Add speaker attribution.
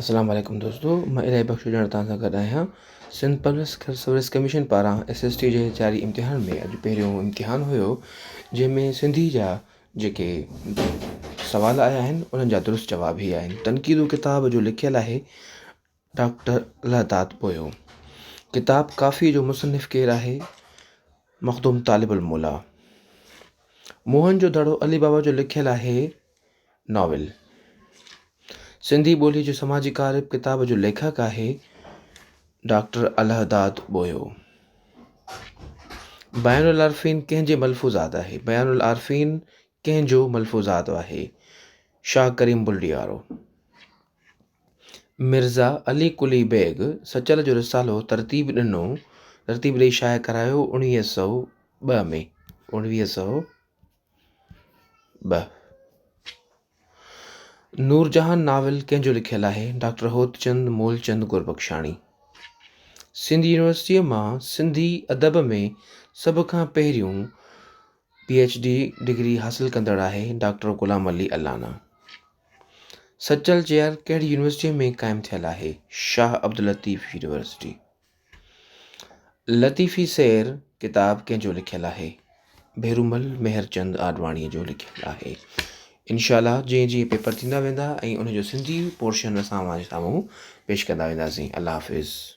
Speaker 1: اسلام عليڪم دوستو مان الاهي بخش هجڻ توهان سان گڏ آهيان سنڌ پبلڪ سروس ڪميشن پاران ايس ايس ٽي جي جاري امتحان ۾ اڄ پهريون امتحان هيو جنهن ۾ سنڌي جا جيڪي سوال آيا آهن انهن جا درست جواب هي آهن تنقيدون ڪتاب جو لکيل آهي ڊاڪٽر الله داد ٻوهيو ڪتاب ڪافي جو مصنف ڪير آهي مخدوم طالب الموليٰ موهن جو دڙو علي بابا جو لکيل آهي ناول سنڌي ٻوليء جو سماجي ڪارب ڪتاب جو ليکڪ آهي ڊاڪٽر الهداد ٻوهيو. بيان العارفين ڪنهن جي ملفوظات آهي؟ بيان العارفين ڪنهن جو ملفوظات آهي؟ شاهه ڪريم بلڙي وارو. مرزا علي قلي بيگ سچل جو رسالو ترتيب ڏنو، ترتيب ڏئي شايع ڪرايو 1902 ۾، 1902. نورجهان ناول ڪنهن جو لکيل آهي؟ ڊاڪٽر هوتچند مولچند گربخشاڻي. سنڌ يونيورسٽيء مان سنڌي ادب ۾ سڀ کان پهريون پي ايڇ ڊي ڊگري حاصل ڪندڙ آهي ڊاڪٽر غلام علي الانا. سچل چيئر ڪهڙي يونيورسٽيء ۾ قائم ٿيل آهي؟ شاهه عبداللطيف يونيورسٽي. لطيفي سير ڪتاب ڪنهن جو لکيل آهي؟ ڀيرومل مهرچند آڏواڻيء جو لکيل آهي. انشاء الله جيئن جيئن پيپر ٿيندا ويندا ۽ ان جو سنڌي پورشن اسان اوهان جي سامهون پيش ڪندا وينداسين. الله حافظ.